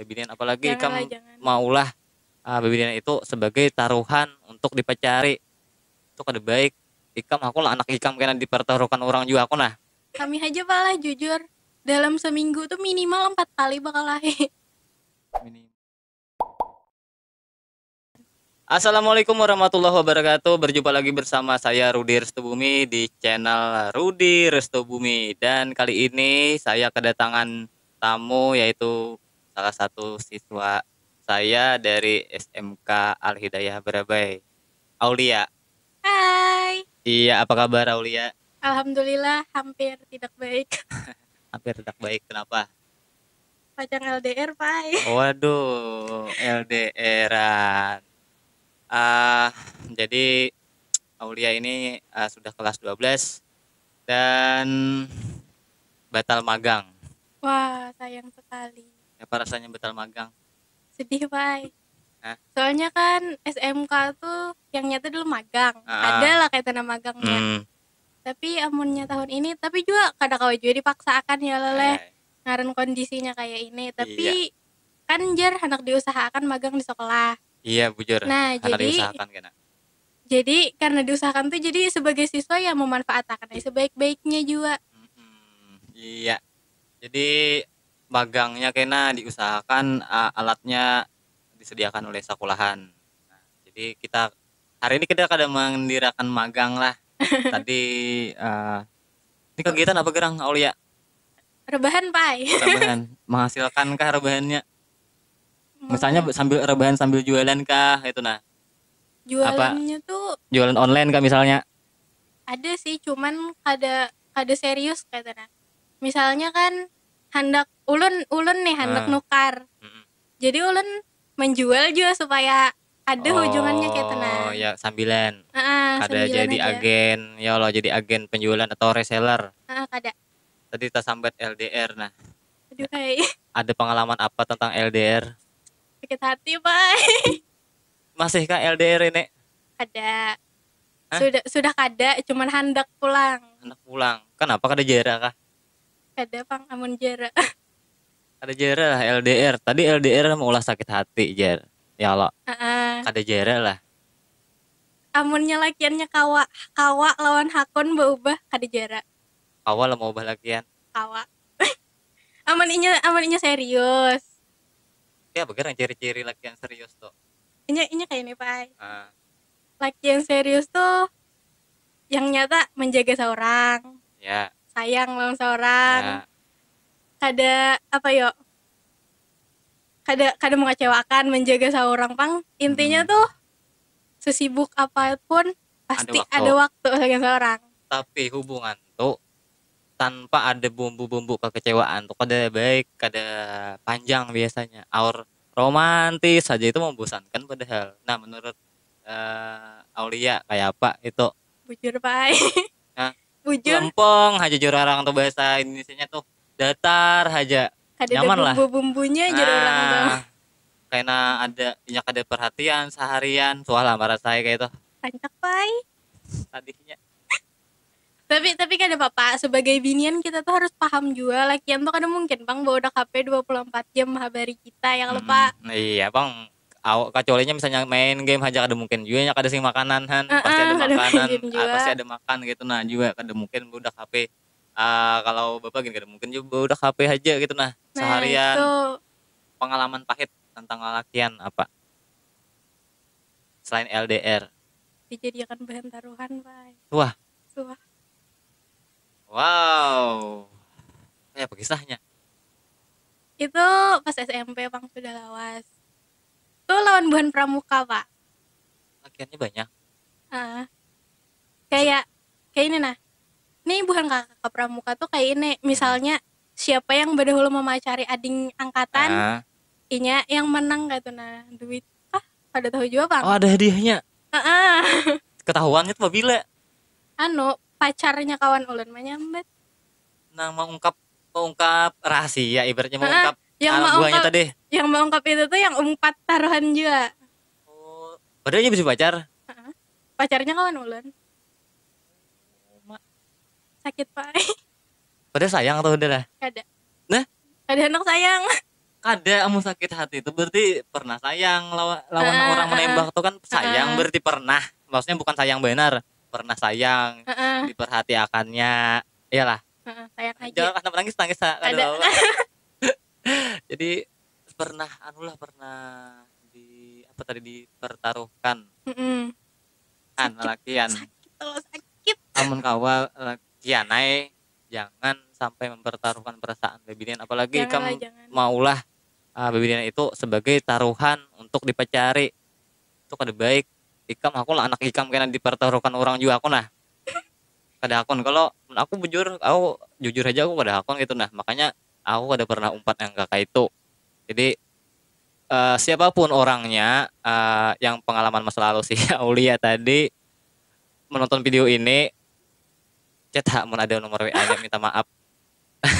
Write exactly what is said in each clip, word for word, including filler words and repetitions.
Binian, apalagi ikam maulah uh, bibinian itu sebagai taruhan untuk dipacari. Itu kada baik. Ikam, aku lah anak ikam kena dipertaruhkan orang juga aku nah. Kami aja malah jujur, dalam seminggu tuh minimal empat kali bakalahi. Assalamualaikum warahmatullahi wabarakatuh. Berjumpa lagi bersama saya Rudi Restu Bumi di channel Rudi Restu Bumi. Dan kali ini saya kedatangan tamu, yaitu salah satu siswa saya dari S M K Al Hidayah Barabai, Aulia. Hai. Iya, apa kabar Aulia? Alhamdulillah, hampir tidak baik. Hampir tidak baik, kenapa? Pacang L D R, Pai. Waduh, L D R-an. Ah, jadi Aulia ini ah, sudah kelas dua belas dan batal magang. Wah, sayang sekali. Apa rasanya batal magang? Sedih, Pai. Hah? Soalnya kan S M K tuh yang nyata dulu magang. Ah. Ada lah kayak tanah magangnya. Hmm. Tapi amunnya tahun ini, tapi juga kada kawa juga dipaksakan ya, Leleh. Ngaran kondisinya kayak ini, tapi iya. Kan jar handak diusahakan magang di sekolah. Iya, bujur. Nah, handak jadi diusahakan kena. Jadi karena diusahakan tuh jadi sebagai siswa ya memanfaatakan aja sebaik-baiknya juga. Hmm, iya. Jadi magangnya kena diusahakan uh, alatnya disediakan oleh sekolahan. Nah, jadi kita hari ini kita kada mengindirakan magang lah. Tadi uh, ini kegiatan apa gerang Aulia? Rebahan, Pai. Rebahan. Menghasilkan kah rebahannya? Misalnya sambil rebahan sambil jualan kah itu nah? Jualannya apa? Tuh jualan online kah misalnya? Ada sih, cuman kada kada serius kayak nah. Misalnya kan handak ulun ulun nih handak ah. Nukar. Mm -mm. Jadi ulun menjual juga supaya ada oh, ujungannya kayak nah. Ya sambilan. Ah, kada sambilan jadi aja. Agen, ya Allah jadi agen penjualan atau reseller. Ah, kada. Tadi kita sambat L D R nah. Aduh, hai. Ada pengalaman apa tentang L D R? Sakit hati, Pai. Masih kah L D R ini? Kada. Hah? Sudah sudah kada, cuman handak pulang. Handak pulang. Kenapa kada jera kah? Kada pang amun jera. Kada jera lah L D R. Tadi L D R maulah sakit hati jar. Ya Allah. Uh -uh. Kada jera lah. Amunnya lakiannya kawa kawa lawan hakun berubah kada jera. Kawa lah mau ubah lakian. Kawa. Amun inya amun inya serius. Ya beger ciri-ciri lakian serius tuh. Inya inya kayak ini pai. Ah. Lakian serius tuh yang nyata menjaga seorang. Ya. Sayang lawan seorang. Ya. Kada apa yo? Kada kada mengecewakan, menjaga seorang pang. Intinya hmm. Tuh sesibuk apapun pasti ada waktu, ada waktu sagan seorang. Tapi hubungan tuh tanpa ada bumbu-bumbu kekecewaan tuh kada baik, kada panjang biasanya. Aur romantis saja itu membosankan padahal. Nah, menurut uh, Aulia kayak apa itu? Bujur, Pai. Nah, bujur. Lempeng aja jurarang tuh bahasa Indonesia-nya tuh datar aja. Kada nyaman ada bumbu-bumbunya aja nah, orang tuh. Karena ada inya kada perhatian seharian, suah lah marasai kayak itu. Rancak, Pai. Tadinya. Tapi tapi kada apa-apa, sebagai binian kita tuh harus paham juga, lakian tuh kada mungkin pang baudak H P dua puluh empat jam menghabari kita ya kalau Pak. Hmm, iya pang. Aw, kecualinya misalnya main game aja kada mungkin juga nya kada sing makanan han, uh -uh, pasti ada makanan, ah, pasti ada makan gitu nah juga kada mungkin baudak H P. Uh, kalau bapak gini kada mungkin juga baudak H P aja gitu nah, nah seharian. Itu. Pengalaman pahit tentang lalakian apa? Selain L D R. Dijadiakan bahan taruhan, Pai. Wah. Wah. Wow. Kayak apa kisahnya? Itu pas S M P pang sudah lawas. Tuh lawan buhan pramuka, Pak. Lalakiannya banyak. Uh, kayak kayak ini nah. Nih buhan kakak pramuka tuh kayak ini. Misalnya siapa yang berdahulu memacari ading angkatan, uh. Inya yang menang kayak itu nah. Duit ah kada tahu juga bang. Oh ada hadiahnya. Uh -uh. Ketahuannya tuh bila? Anu pacarnya kawan ulun menyambat. Nang mengungkap mengungkap rahasia ibaratnya mengungkap uh -uh. Yang mengungkap tadi. Yang mengungkap itu tuh yang umpat taruhan juga. Oh, padahal bisa pacar. Uh -uh. Pacarnya kawan ulun. Sakit pak. Padahal sayang atau udah lah? Kada. Nah? Kada hendak sayang. Kada, amun sakit hati itu berarti pernah sayang lawan, lawan Ah, orang ah, menembak tuh kan sayang, ah. Berarti pernah, maksudnya bukan sayang benar, pernah sayang, Heeh. Diperhatiakannya, iyalah. Heeh, sayang aja. Jangan, kenapa nangis, nangis, ah, kada Ada. apa-apa. Jadi pernah, anulah, pernah di apa tadi, dipertaruhkan Mm-mm. kan lalakian. Sakit loh, sakit. Amun kawa, lakian ai, jangan sampai mempertaruhkan perasaan bebinian, apalagi ikam Janganlah, jangan. Maulah, ah, bebinian itu sebagai taruhan untuk dipacari. Itu kada baik. Ikam, aku lah anak ikam kena dipertaruhkan orang jua aku nah. Kada hakun. Kalau aku bujur, aku jujur aja, aku kada hakun gitu nah. Makanya aku kada pernah umpat yang kaya itu. Jadi, eh, siapapun orangnya, eh, yang pengalaman masa lalu si Aulia tadi menonton video ini, chat ha mun ada nomor W A-nya, minta maaf.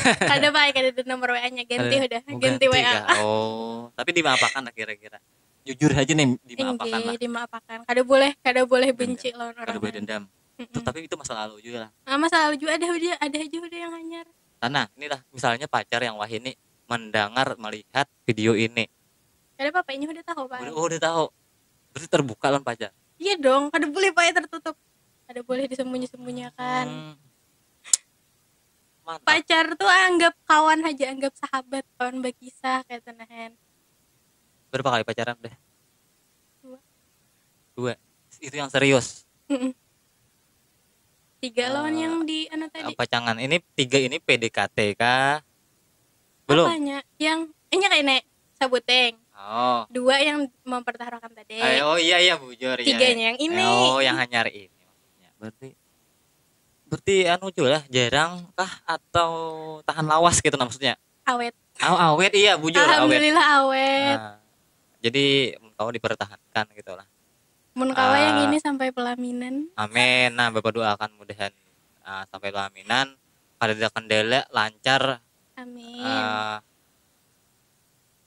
Kada, Pak, kada ada nomor W A-nya. Ganti Kada. Udah, Oh, ganti W A. Kah? Oh, tapi dimaafakan lah kira-kira. Jujur aja nih, dimaafakan Inggih, lah. Dimaafakan. Kada boleh, kada boleh Dendam. Benci lawan orang Kada boleh lain. Dendam. Mm-mm. Tuh, tapi itu masa lalu juga lah. Ah, masa lalu juga ada, ada aja udah yang hanyar. Nah, inilah misalnya pacar yang wahini mendengar, melihat video ini. Kada apa-apa, ini udah tahu, Pak. Udah, oh, udah tahu. Berarti terbuka lawan pacar. Iya dong, kada boleh, Pak, tertutup. Kada boleh disembunyi-sembunyikan. Hmm. Mantap. Pacar tuh anggap kawan aja, anggap sahabat, kawan berkisah kayak itu nah, Hen. Berapa kali pacaran deh? Dua. Dua. Itu yang serius. Mm-mm. Tiga lawan Eh, yang di anu tadi. Pacangan ini tiga ini P D K T kah? Belum. Apanya? Yang inya kayak nek sabuting. Oh. Dua yang mempertaruhkan tadi. Ay, oh iya, iya, bujur, iya. Tiganya yang ini. Oh, yang hanyar ini maksudnya. Berarti, berarti anu juga lah, jarang kah atau tahan lawas gitu nah maksudnya? Awet. Oh, awet, iya, bujur, awet. Alhamdulillah awet. Nah, jadi mun kawa dipertahankan gitu lah. Mun kawa yang Ah. Ini sampai pelaminan. Amin. Nah, Bapak doakan mudahan, ah, sampai pelaminan kada ada kendala, lancar. Amin. Ah,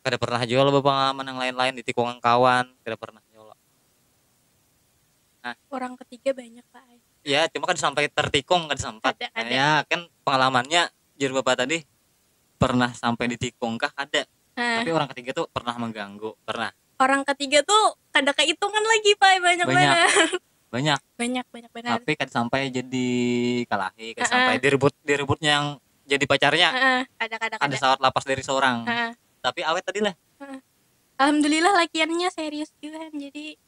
kada pernah juga lo pengalaman yang lain-lain ditikung kawan, kada pernah juga lo. Orang ketiga banyak, Pak. Ya, cuma kada sampai tertikung, kada sampai. Kada, kada. Ya, kan pengalamannya jar Bapak tadi pernah sampai ditikung kah? Kada. Nah, Tapi orang ketiga tuh pernah mengganggu, pernah. Orang ketiga tuh kada kehitungan lagi, Pak, banyak Banyak. banget. Banyak. Banyak, banyak benar. Tapi kada sampai jadi kalahi, kada Heeh. sampai direbut, direbutnya yang jadi pacarnya. Heeh, kada, kada, Kada kada. Sawat lapas dari seorang. Heeh. Tapi awet tadi lah. Alhamdulillah lakiannya serius juga, Han. Jadi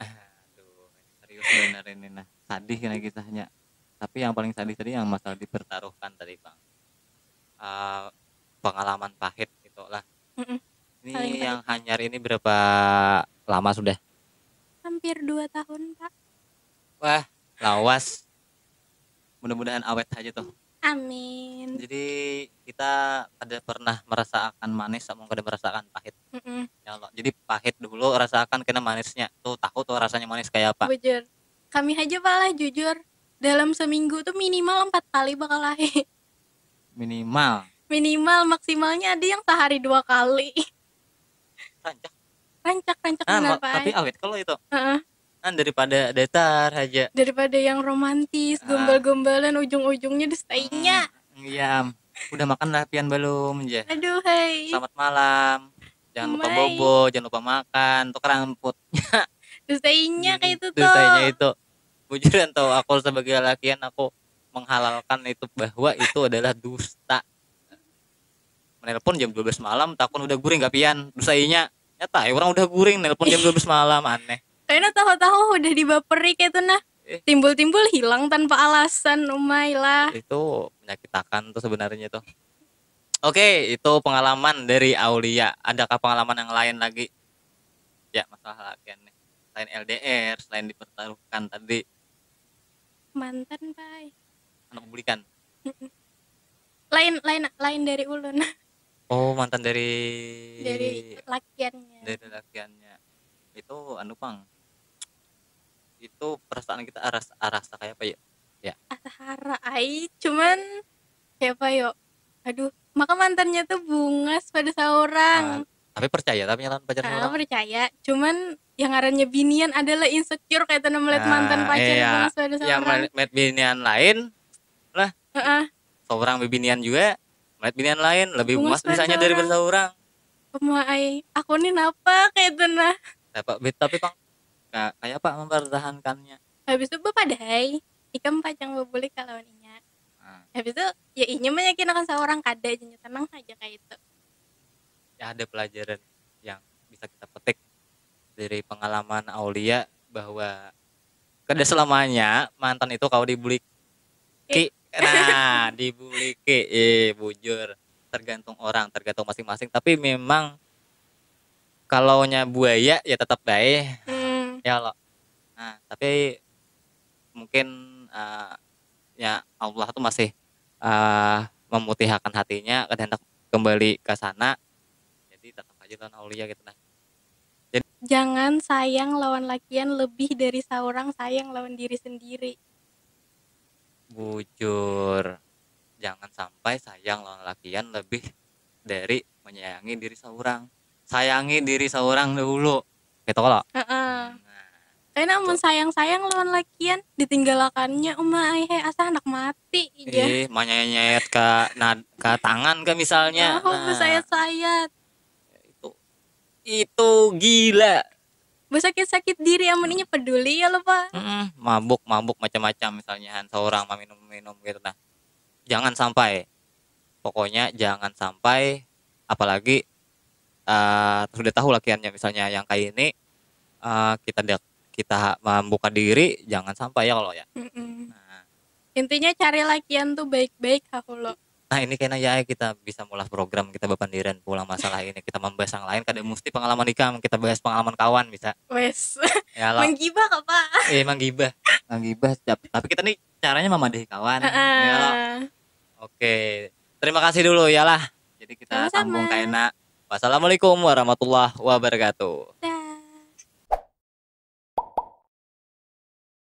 Aduh, serius benar ini nah. Sadih kena kisahnya. Tapi yang paling sadih tadi yang masalah dipertaruhkan tadi, Bang. Eh, pengalaman pahit gitu lah. Mm-mm. Ini Paling pahit. Yang hanyar ini berapa lama sudah? Hampir dua tahun, Pak. Wah, lawas. Mudah-mudahan awet aja tuh. Amin. Jadi kita kada pernah merasakan manis, sama kada merasakan pahit. Mm-mm. Ya Allah. Jadi pahit dulu, rasakan kena manisnya. Tuh, tahu tuh rasanya manis kayak apa. Bujur. Kami aja, Pak, lah, jujur, dalam seminggu tuh minimal empat kali bakalahi. Minimal. Minimal, maksimalnya ada yang sehari dua kali. Rancak. Rancak, rancak Nah, benar, ma- Pak. Tapi awet kalau itu. Heeh. Nah, daripada datar aja. Daripada yang romantis, Ah. gombal-gombalan, ujung-ujungnya dustainya. Hmm, iya, Am. Udah makan lah pian belum, je? Aduh, hai. Selamat malam. Jangan lupa Bye. Bobo, jangan lupa makan, tuh keramput. Dustainya kayak itu tuh. Dustainya itu. Bujuran tuh, aku sebagai lakian, aku menghalalkan itu, bahwa itu adalah dusta. Menelpon jam dua belas malam, takun udah guring ka pian, dustainya. Nyata, ya, orang udah guring, nelpon jam dua belas malam, aneh. Kayaknya tahu-tahu udah dibaperi kayak itu nah. Eh. Timbul-timbul hilang tanpa alasan, umai lah. Itu menyakitakan tuh sebenarnya tuh. Oke, itu pengalaman dari Aulia. Adakah pengalaman yang lain lagi? Ya, masalah lakian nih. Selain L D R, selain dipertaruhkan tadi, Mantan, Pak. anak bulikan. Lain, lain, lain dari ulun. Oh, mantan dari Dari lakiannya. Dari lakiannya. Itu anu, pang. Itu perasaan kita aras arasa kayak apa ya? Asahara ai, cuman kayak apa yo? Aduh, maka mantannya tuh bungas pada seorang. Ah, tapi percaya tapi nyalan pacar Ah, seorang. Percaya, cuman yang ngarannya binian adalah insecure kayak itu melihat Ah, mantan pacar iya. bungas pada Ya, seorang. melihat binian lain, Heeh. seorang bibinian juga Melihat binian lain lebih Bungas puas misalnya dari seorang. Bersaurang. Uma ai, aku ni napa kayak itu nah. Tapi, tapi pang ka- kayak apa mempertahankannya? Habis itu bapadahai, ikam pacang babulik kalawan inya. Nah, Habis itu ya inya meyakinkan seorang kada, jadinya tenang saja kayak itu. Ya, ada pelajaran yang bisa kita petik dari pengalaman Aulia bahwa kada selamanya mantan itu kau dibuliki. Nah, dibuliki, eh bujur, tergantung orang, tergantung masing-masing. Tapi memang kalaunya buaya ya tetap baik, Hmm. ya lo. Nah, tapi mungkin eh, ya Allah tuh masih eh, memutihakan hatinya, kada hendak kembali ke sana. Jadi tetap aja lawan Aulia gitu nah. Jangan sayang lawan lakian lebih dari seorang sayang lawan diri sendiri. Bujur, jangan sampai sayang lawan lakian lebih dari menyayangi diri seorang. Sayangi diri seorang dahulu, gitu kalau. Heeh. Nah, Karena amun sayang-sayang lawan lakian, ditinggalakannya uma ai he, asa anak mati aja. Eh, manyayat ke nad, ke tangan ke misalnya. Oh, bersayat-sayat. Itu itu gila. Bersakit-sakit diri amun inya peduli ya lo, Pak. Mm-mm, mabuk mabuk macam-macam misalnya han seorang meminum minum gitu nah. Jangan sampai, pokoknya jangan sampai, apalagi eh, sudah tahu lakiannya misalnya yang kayak ini, eh, kita dek kita membuka diri, jangan sampai ya kalau ya. Mm-mm. Nah, Intinya cari lakian tuh baik-baik hahulu. Nah, ini kena ya kita bisa mulah program kita bapandiran pulang masalah ini, kita membahas yang lain, kada mesti pengalaman ikam, kita bahas pengalaman kawan bisa. Wes. Ya lo. Menggibah kok, Pak. Eh, manggibah, manggibah tapi kita nih caranya memadahi kawan. Ya lo. Heeh. Oke, terima kasih dulu ya lah. Jadi kita Sama-sama. Sambung kaina. Wassalamualaikum warahmatullahi wabarakatuh.